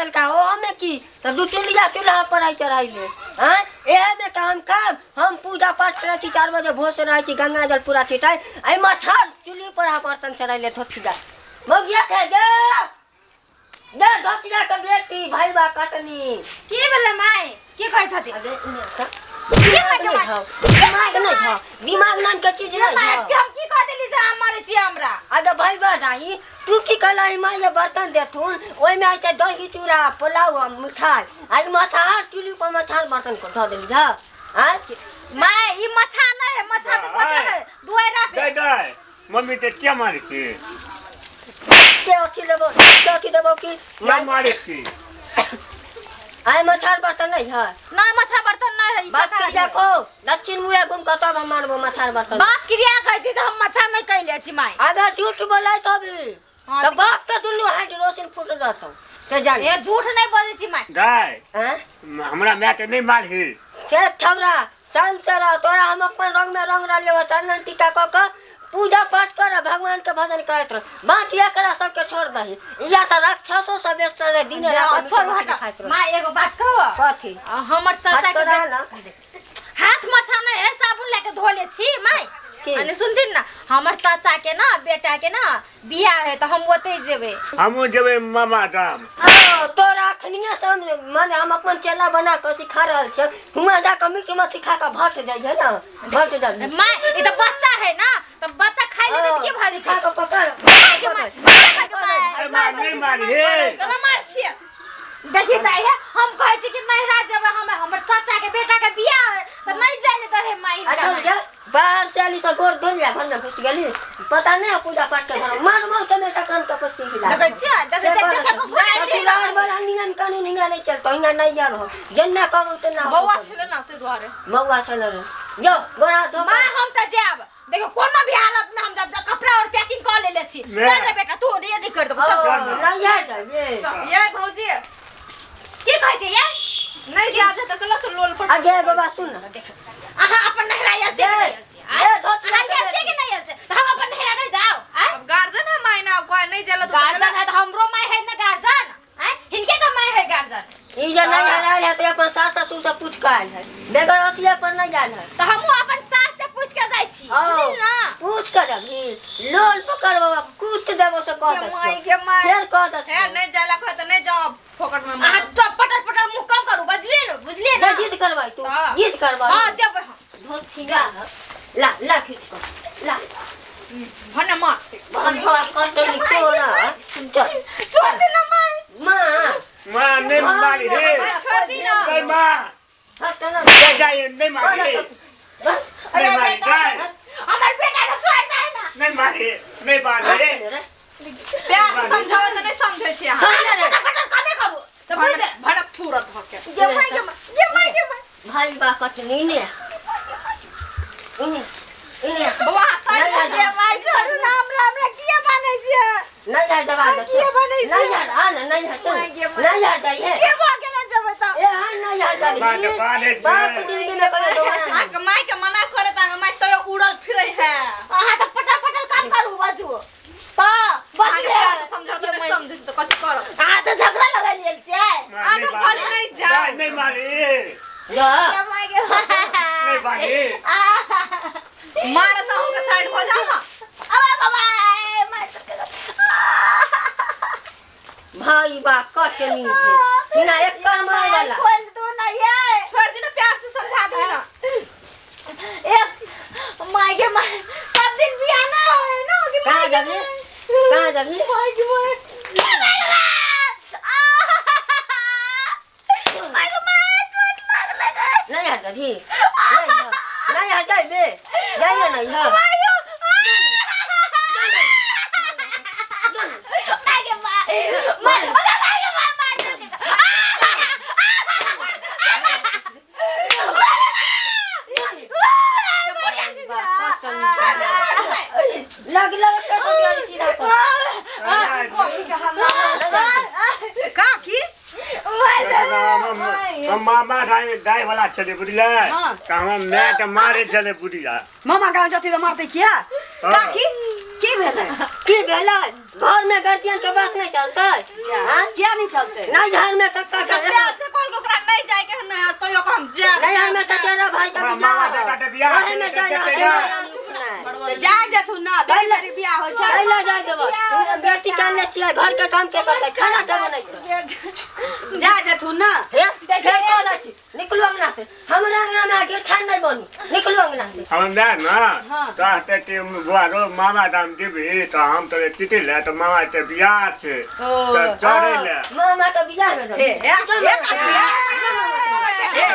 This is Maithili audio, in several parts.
देलका ओहो में की तऽ दू चूल्हिया चूल्हा पर आई चढ़ाइले आँय एहे में तऽ हम खाब हम पूजा पाठ करै छी 4 बजे भोर से रहै छी गंगा जल पूरा छिटाइ एहि मच्छर चूल्ही पर आ बर्तन चढ़ाइले धोतिया मौगिया खे दे दे धोतिया के बेटी भाई बा कटनी की भेलै माय की कहै छथिन अरे दिमाग नहीं हौ दिमाग नहीं हौ दिमाग नाम के चीज नहीं माय हौ हम की कह देली से अहाँ मारै छियै हमरा अरे भाई बा राही तू की कहलही माँ ये बर्तन देथुन ओहिमे आइ दही चूड़ा पुलाव आ मिठाई आई मछार चूल्ही पर मछार बर्तन को धऽ देली हँ आँय माय ई मछा नहीं है मछा तो पता है दुआरा पे दाइ दाइ मम्मी ते क्या मारै छी के अथी लेबो के अथी देबो की क्या मारै छी आइ मछार बर्तन नहीं है ना मछा बर्तन नहीं है ई बात सब क्रिया को दक्षिण मुहे घूम कऽ तब हम मारबो मछार बर्तन बाप क्रिया कहै छी जे हम मछा नहीं कैले छी माय अगर झूठ बोलै तभी हाँ, तऽ बाप के दुनू हाइड्रोसिन फूट जतौ से जान ए झूठ नहीं बजै छी माय दाइ आँय हमरा मायके नहि मारही से छौड़ा शांत से रह तोरा हम अपन रंग में रंग रहलियो चंदन टीका कऽ कऽ पूजा पाठ कर आ भगवान के भजन करैत रह बाकी एकरा सबके छोड़ दही या तऽ राक्षसो सब व्यस्त रहे दिन रात छोड़ मीट मछली खाइत रह माय एगो बात कहब कथी हमर चाचा हाथ के तो रह ना। हाथ मछा नहीं है साबुन लेके धो ले छी माय की? अने सुनथिन ना हमर चाचा के ना बेटा के ना बियाह है तऽ हम ओतै जेबै हमहूँ जेबै मामा धाम आ, तोरा अखनिये से हम माने हम अपन चेला बना कऽ सिखा रहल छियै हुआँ जा कऽ मीट मछली खा कऽ भट जाइ छै ने भट जाइ माय ई तऽ बच्चा है ना तऽ बच्चा खाइ लेतै तऽ की भऽ सिखा जेतै कऽ पकड़ माय के माय, माय के माय। अरे मार नहि मारही केना मार छियै देखी दाइ हे हम कहै छी कि नैहरा जेबै हम हमर चाचा के बेटा के बियाह है तऽ नहि जाय ले दहे माय हिनका अच्छा माय। जा बाहर से आली से गोर धो लिया घर में घुस गेली पता नहीं पूजा पाठ के घर मार मार के बेटा कान के पस्ती हिला देखै छियै देखै छियै देखै छियै, ससुराल वाला नियम कानून हियाँ नहीं चलतो हियाँ नहीं यार हो जेन्ना कहू तेना हो। बौआ छलै ना ताहि दुआरे बौआ छलै रे जो गोरा धो माँ हम तऽ जायब देखियौ कोनो भी हालत में हम जब जब कपड़ा और पैकिंग कऽ लेले छी मैं- चल रे बेटा तू रेडी कर देबो चल नहीं यार जाइए ये भौजी की कहै छै ये नहीं जा दे तऽ कहलक लोल पर आगे एगो बात सुन ना देख अहाँ अपन नहरा आयल छै कि नहि आयल छै आँय? ए, धोती अहाँ आयल छै कि नहि आयल छै तऽ हम अपन नहरा नहि जाउ आँय? अब गार्जियन है मायना अब कोई नहीं जाला तो गार्जियन है तऽ हमरो माय है ने गार्जियन आँय? हिनके तऽ माय है गार्जियन ई जे नहीं हरायल है तो अपन सास ससुर से पूछ के आयल है बेगर अथिये पर नहीं आयल है तऽ हमहूँ अपन सास से पूछ के जाइ छी बुझली ना पूछ के जबही लोल पकड़ बाबा कूट देबो से कह के दे माय के माय फेर कह दे हे नहीं जाला कहे तो नहीं जाओ फोकट में अहाँ तो पटर पटर मुँह कम करू बुझलिए ने बुझलिए ना जिद करवाई तू हाँ। जिद करवाई हाँ जेबै हम धोती ला ला खींच कर ला भने मार भगवान कटली तोरा चल छोड़ दे ना माय माँ माँ नहीं मारी हे छोड़ दी ना नहीं माँ हट ना जा जा नहीं मारी नहीं मारी जा हमर बेटा के छोड़ दे ना नहीं मारी नहीं मारी प्यार से समझावे तो नहीं समझे छी अहाँ पटर पटर कमे करू से बुझ भनक थूरत भके गे माय गे माय गे माय गे माय भाई बा कटनी ने इने इने बौआ साइड नहीं गे माय छोड़ू ना हमरा हमरा किया मानै छियै नहीं यार दबा दे किया बनै छै? नहीं यार आ ना नहीं यार चल नहीं यार जाइए के भऽ गेलै जेबै तऽ ए हां नहीं यार जाइए बात बात है बाप जिंदगी में कभी दोबारा अहाँके माय के मना करे तऽ अहाँके माय तैयो उड़ल फिरै है अहाँ तऽ पटर पटर काम करू बाजू तऽ अहाँके बजले प्यार से समझाउ तऽ नहीं समझै छी तऽ कथी करत अहाँ तऽ झगड़ा लगेलियै छियै माँ नहीं अहाँ कहली मारी नहीं जाओ नहीं मारी जा गे माय गे नहीं मारी मारे तऽ अहूँके साइड भऽ जाउ ना अब बाबा माय भाई बा कटनी है ना एकर मार वाला खोल दो ना ये छोड़ दी ना प्यार से समझा दी ना एक माय गे माय सब दिन बियाह ना होय ना कि कहाँ जाबी कहाँ जाबी माय गे माय माय गे माय चोट लागलै नहीं हट जाबी नहीं हट जाबे जाइए नहीं है माय गे माय माय माय गे माय मार लग लग के सोचिया सीधा कर कथी के हल्ला काकी हम मामा दाइ दाइ वाला छलै बुझलै हाँ। तऽ हमर माय के मारे छलै बुढ़िया मामा गाँव जती तऽ मारतै किया हाँ। काकी की भेलै? की भेलै? घर में गार्जियन के बात नहीं चलतै? हाँ? किया नहीं चलते? नहीं, घर में कक्का के प्यार से कौन ओकरा नहीं जाए के नहीं और तैयो को हम जाए। नहीं, हमें चचेरा भाई का हमरा बियाह मामा बेटा के बियाह ओहे में छै, जाए तऽ ना। तऽ जाय देथु ना, बेरी बेरी बियाह होइ छै। पहले जाय देबो, बेटी कर ले छियै, घर के काम के करतै? खाना देबो नहीं तऽ। जाय देथु ना। हे फेर कह दै छी, निकलू अंगना से। हमरा अंगना में आके ठान नहीं बनी, निकलू अंगना से। हम ना ना कहते कि बुआ रो मामा दाम देबी तऽ हम तो चिटी ले तऽ मामा के बियाह छै तऽ चढ़े ले। मामा के बियाह में हे हे हे काकी, हे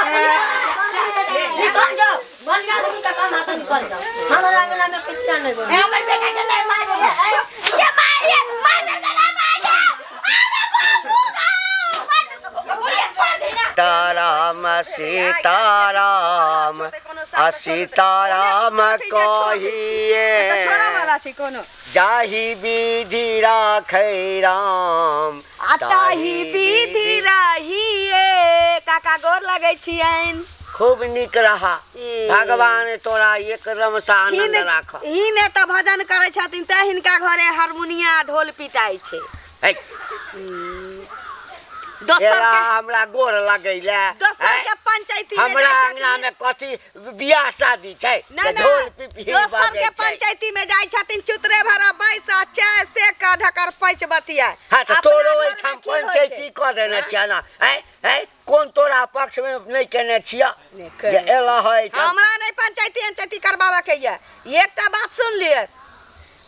हे। निकल जाओ, बलिया आदमी का काम हाथ, निकल जाओ। हमारा अंगना में पिछला नहीं बनी। हमर बेटा के नहीं मारे, ये मारे मार दे गला मारे। आगे बाबू गा बुढ़िया छोड़ दे ना। सीताराम सीताराम आ सीताराम कहिए, छोड़ा वाला छै कोनो। जाहि विधि राखै राम आ ताही विधि रहिए। काका, गोर लगै छियनि। खूब नीक रहा, भगवान तोरा एकदम से आनंद राख। हिने तऽ भजन करै छथिन तें हिनका घरे हारमोनिया ढोल पिटाइ छै। है, दोसर एला के हमरा गोर लगैले? दोसर हैं? के पंचायती में हमरा जाइ अंगना छथिन में कथी बियाह शादी छै ना जे ना, ढोल पिपही दोसर बाजै के छै? पंचायती में जाइ छथिन, चुतरे भरा बैसा चाय से का ढकर पैच बतिया। हाँ तऽ अपना तोरो घरमे ओहिठाम की होइ छै? पंचायती कऽ देने छियै ना? हैं हैं, कोन तोरा पक्ष में नहि केने छियै नहि जे एला है एहिठाम? हमरा नहि पंचायती पंचायती करबाबऽ के ये। एकटा बात सुन लिअ,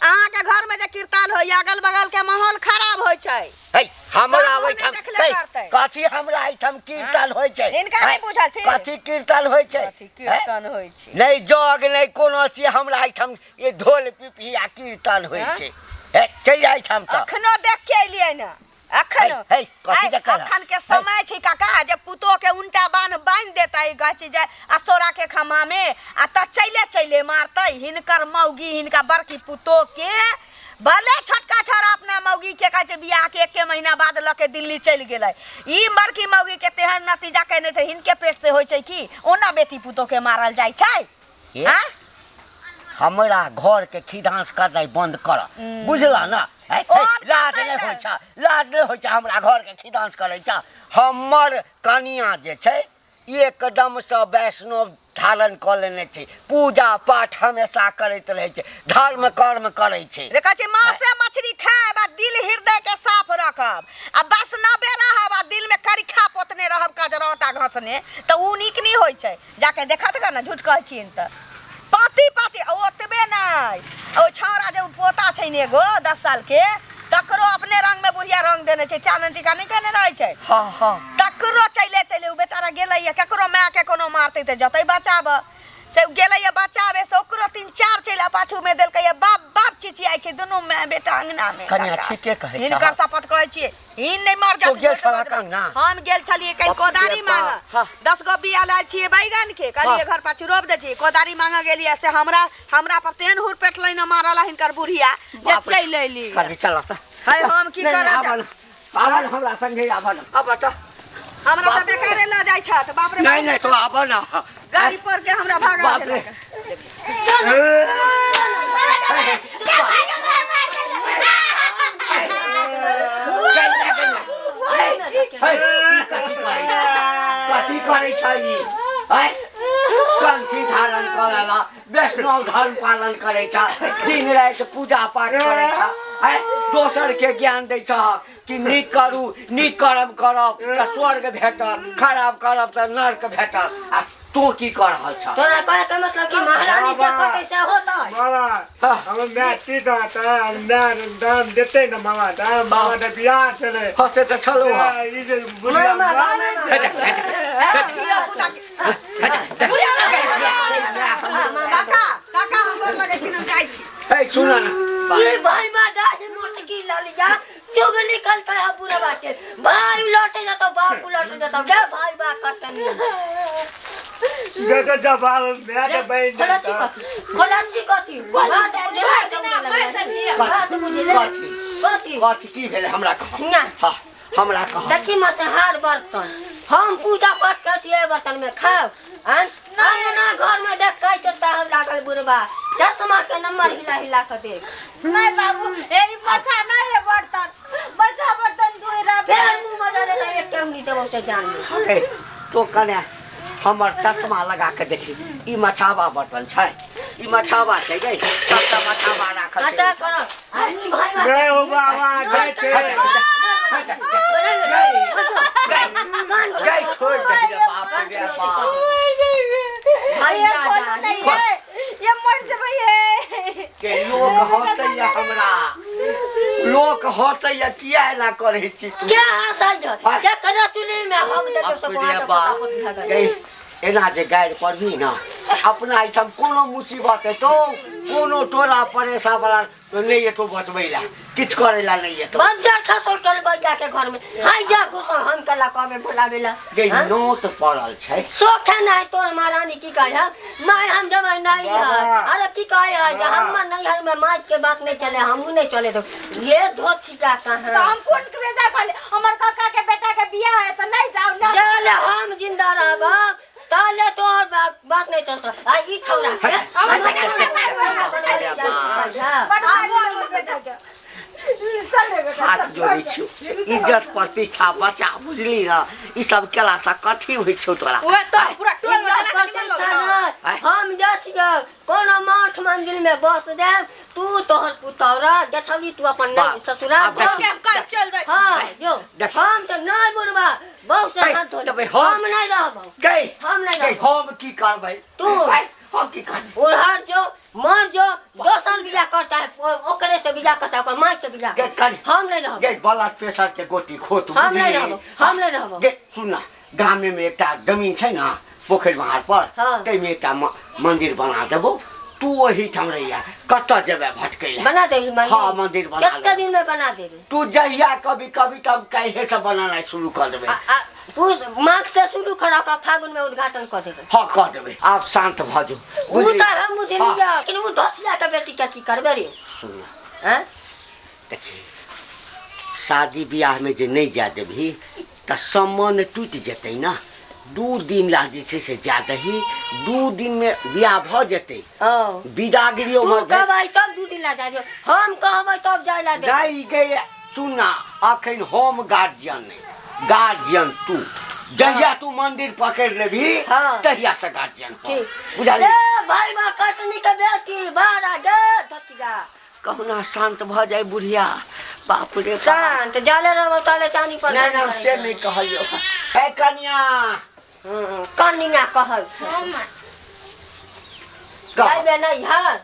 अहाँके घर में जे कीर्तन होइया, अगल बगल के माहौल खराब होइ छै। है, हमरा सब ओहिठाम नहि देखले है, करतै। कथी हमरा एहिठाम कीर्तन होइ छै? हिनका नहि हैं? बुझल छै? कथी कीर्तन होइ छै? कथी कीर्तन होइ छै? नहि जग नहि कोनो चीज, हमरा एहिठाम ये ढोल पिपही आ कीर्तन होइ छै। हे, चलि जा एहिठाम से। अखनो देख के एलियै ने अखनो। है, है, कथी देखल? अखन के समय छै काका, जे पुतोह के उनटा बान्ह बान्हि देतै गाछी जाय आ सोरा के खम्हा में आ तऽ चैले चैले मारतै हिनकर मौगी हिनका बड़की पुतोह के। भले छोटका छोरा अपना मौगी के कहै छै बियाह के एके महीना बाद लऽ के दिल्ली चलि गेलै, ई बड़की मौगी के तेहन नतीजा केने छै। हिनके पेट से होइ छै कि ओना बेटी पुतोह के मारल जाइ छै? हे? हाँ? हमरा घर के खिदांस करनाइ बंद कर, बुझला ना? है, है, ओहन लाज करतै नहि तऽ। होइ छै, लाज नहि होइ छै हमरा घर के खिदांस करै छै? हमर कनिया जे छै एकदमसँ वैष्णव धारण कऽ लेने छै, पूजा पाठ हमेशा करैत रहै छै, धर्म कर्म करै छै। रे कहै छै मांसे मछली खायब आ दिल हृदय के साफ रखब आ बस नबे रहब आ दिल में करिखा पोतने रहब, कजरौटा घसने, तऽ उ नीक नहि होइ छै। जाके देखत ग ने, झूठ कहै छियनि तऽ पाती पाती। आ ओतबे नहि, ओ छौड़ा जे उ पोता छै ने एगो 10 साल के, तकरो अपने रंग में बुढ़िया रंग देने छै, चानन टीका नहि केने रहै छै। हँ हँ तकरो चले चले उ बेचारा गेलैया, ककरो माय के कोनो मारतै तऽ जतै बचाबऽ, से उ गेलैया बचाबे, से ओकरो तीन चार चेला पाछू में देलकैया। बाप बाप चिचियाइ छै दुनू माय बेटा अंगना में। कनिया काका। ठीके कहै छह। हिनकर शपथ कहै छियै, हिन नहि मर तो जात। गेल छलहक अंगना? हम गेल छलियै कहीं बाप रे कोदारी बाप, मांगऽ। 10 गो बिया लायल छियै बैगन के, कहलियै घर पाछू रोप दै छियै। कोदारी मांगऽ गेलियै से हमरा हमरा पर तेहन हुर पेटलै न मारल हिनकर बुढ़िया जे बाप रे। चलि अयली। कनि चल तऽ। है, हम की नहि, नहि, करब? आबऽ न, आबऽ न, हमरा संगे आबऽ न, आबऽ तऽ। हमरा तऽ बेकारे लऽ जाइ छथि, बाप रे। नहि नहि, तो आबऽ न। गाड़ी पर के हमरा भागा बाप रे। देलक। है, कथी करै छै? कथी करै छै ई? है? कंठी धारण करेला, वैष्णव धर्म पालन करै छ, दिन राति पूजा पाठ करै छ, है? दोसर के ज्ञान दै छ कि नीक करू, नीक कर्म करब तऽ स्वर्ग भेटत, खराब करब तऽ नर्क भेटत, आ तू की कर रहल छ? तोरा कहे के मतलब कि महारानी के कटे से होतै? मामा, हमर माय की कहतै? हम माय दाम देतै ने मामा दाम, मामा के बियाह छलै। हँ, से तऽ छलौ हँ। ई जे बुढ़िया मामा, मारै मामा। छै। धिया पुता के काका, काका, हम गोर लगै छी, हम जाइ छी। है, सुन न। ई भाई बा दाही मोटकी लालिया चुगली करता है पूरा बाटे, भाई लौटे जाता, बाप लौटे जाता, गे भाई बा कटनी। जे जे जवाब माय के बहिन खोला छी देतै। कथी? खोला छी कथी? बात बुझले? मारि देबही। बात बुझले? कथी? कथी? कथी की भेलै, हमरा कह। ना। हँ, हमरा कह। देखी मत हार बर्तन, हम पूजा पाठ करै छियै बर्तन में खाओ आन अंगना घर में देख कहि चलता हम लागल बुढ़बा चश्मा के नंबर हिला हिला के देख। नहीं बाबू, एरी मछा नहीं है बर्तन, बच्चा बर्तन धोए रहा। फेर मुंह मजा ले एक टाइम नहीं देबो से जान ले। अरे तो कने हमर चश्मा लगा के देखी, ई मछावा बर्तन छै, ई मछावा छै गई, सबटा मछावा राखल छै। अच्छा करो आदमी भाई गए हो बाबा जाय छै। गई छोड़ दे रे बाप रे बाप। भाई ये कोनो नहीं है, ये मर जबै है। के लोक हंसैया हमरा, लोक हंसैया किया एना करै छी तू? क्या हंसै छ? क्या करो चुली में हक दे सब बाप रे बाप। गई एना जे गारि पढ़बी न, अपना एहिठाम कोनो मुसीबत हेतौ, कोनो टोला परेशा वाला नहि एतौ बचबै ला, किछु करै ला नहि एतौ। बज्जर खसो टोल बैजा के घर में हाय जा घुसो हम कला कहबे बोलाबे ला। गई नोट पड़ल छै। सोखे नहीं तोर महारानी की कहे है माय हम जमाई नहीं है। अरे की कहे है जे हमर नहीं है में माय के बात नहीं चले, हमहू नहीं चले तो ये धोती का कहां। तो हम कोन के जा कहले हमर काका के बेटा के बियाह है तो नहीं जाओ ना। चल हम जिंदा रहब ताले तोर बात नहीं चलता। आ ई छौरा के हाथ जोड़ै छियौ, इज्जत प्रतिष्ठा बचा, बुझली न? ई सब केला से कथी होइ छौ तोरा? ओए तो पूरा टोल में जना के निमन लगल। हम जा छियौ कोनो मठ मंदिर में बस देब, तू तोहर पुतौरा देखबी तू अपन नहीं ससुराल। आब देखी। हम काल चल जाइ। हां जो देखी। हम तो नहीं बुढ़बा बहुत से हाथ धो तबे हम नहीं रहब, गई हम नहीं गई रहब। हम की करबै? तू हम की करबै? उड़हर जो मर जो दोसर बियाह करता है ओकरे से बियाह करता है, ओकर माय से बियाह गई कर हम नहीं रहब। गई ब्लड प्रेशर के गोटी खोत, हम नहीं रहब, हम नहीं रहब। गई सुन न, गामे में एकटा जमीन छै न पोखरि महार पर, हाँ। ताहिमे एकटा मंदिर बना देबो, तू ओहिठाम रहिया, कतऽ जेबै भटकै ला? बना देबी मंदिर? हाँ मंदिर बना कते लेबै। दिन में बना देबी? तू जहिया कभी कभी तब काल्हे से बनेनाइ शुरू कऽ देबै। पूस माघ से शुरू करा के फागुन में उद्घाटन कर देबै। हाँ कऽ देबै। आब शांत भऽ जो। उ तऽ हम बुझलियै, लेकिन उ धसला के बेटी के की करबै रे? सुन हैं देखी, शादी बियाह में जे नहीं जा देबही तऽ सम्बन्ध टूटि जेतै न। 2 दिन ला जे छै से जा दही, 2 दिन में बियाह भऽ जेतै। विदागरी तू उमर कहबै तब 2 दिन ला जा दियौ, हम कहबै तब जाय ला देबै। नहीं गई सुन ना, अखन हम गार्जियन नहीं, गार्जियन तू। जहिया तू मंदिर पकड़ लेबही हाँ। तहिया से गार्जियन हो। ठीक। बुझलियै? ए भाई बा कटनी के बेटी बारा गे धचिया। कहुना शांत भऽ जाय बुढ़िया, बाप रे बाप। शांत जाले रहबो ताले चानी पर। नहीं नहीं से नहीं कहलियौ। हे कनिया, कनिया कहल छै जाइबे नहीं हर?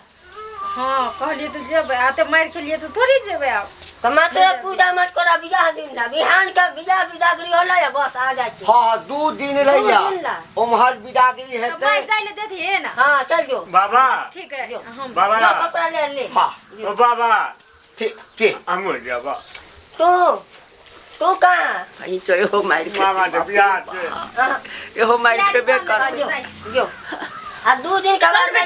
हां कहलिए तो जेबै, आ ते मार खेलिए तो थोड़ी जेबै आब। तो मात्र पूजा मत करा बियाह दिन ला, बिहान के बियाह विदागरी होला या बस आ जाय छी। हां 2 दिन रहिया, दू दिन ला। उम्हर विदागरी तो हेतै। मार जाय ले देथिए ना। हां चल जो बाबा। ठीक है हम बाबा जो कपड़ा ले ले। हां ओ बाबा ठीक के हम जाबा। तू तू कहां? ई तो एहो मार के मामा के बियाह छै, एहो मार खेबे करबै। जो आ 2 दिन के बाद में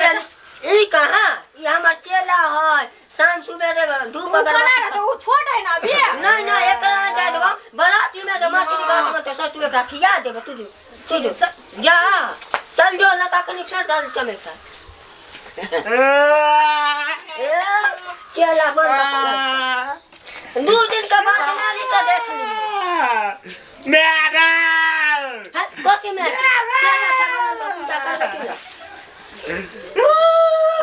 ई कहां? ई हमर चेला है, शाम सुबेरे धूप अगरबत्ती तो उ छोट है ना अभी। नहीं नहीं एकरा जाय देबो, बराती में जो मछली भात में तो सब तू एकरा खिया देबो। तू जो तू जो जा चल जो ना तखनी छोड़ दल चमेटा। ए चेला बन 2 दिन के बाद नाली तो देख ली मैडम। हां कथि में चेला छबो पूजा करबे की?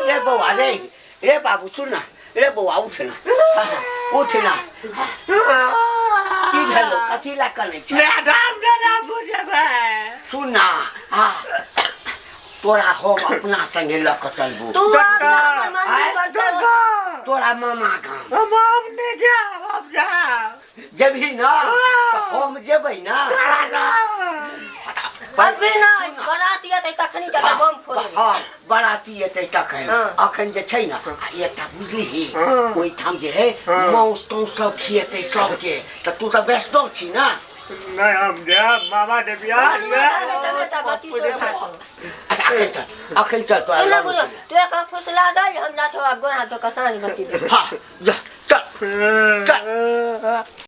रे बौआ रे, रे बाबू सुन ना, रे बौआ उठ ना, उठ ना। की भेलो? कथी ला कनै छै? मैडम ना बुझबै। सुन ना, हां तोरा हम अपना संगे ल के चलबो। तू हमर मंदिर पर चल। तोरा मामा गाम हम नहीं जाब, हम जाब। जेबही ना तो हम जेबै ना। अभी ना बराती एतै तखनी जगह बम फोड़बै। हां बराती एतै तखन। अखन जे छै ना एकटा बुझलिही, ओहिठाम जे है मांस तांस सब खिएतै सबके, त तू त वैष्णव छी ना। नहीं हम जाब मामा के बियाह में। अच्छा अखन चल, अखन चल तोरा। सुन गुरु, तू एक फुसला दे, हम जा छौ आब गोड़ हाथ धो के साँझ बत्ती। हां जा चल चल।